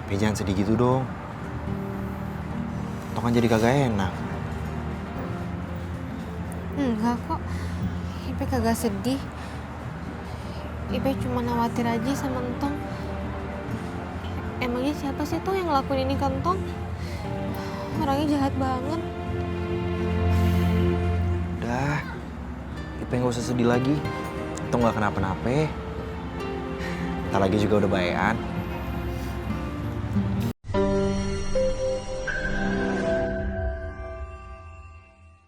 Ipe jangan sedih gitu dong. Tong kan jadi kagak enak. Enggak kok, Ipe kagak sedih. Ipe cuma khawatir aja sama Entong. Emangnya siapa sih tuh yang ngelakuin ini ke Entong? Orangnya jahat banget. Udah, Ipe nggak usah sedih lagi. Tong nggak kenapa-napa. Ntar lagi juga udah baean.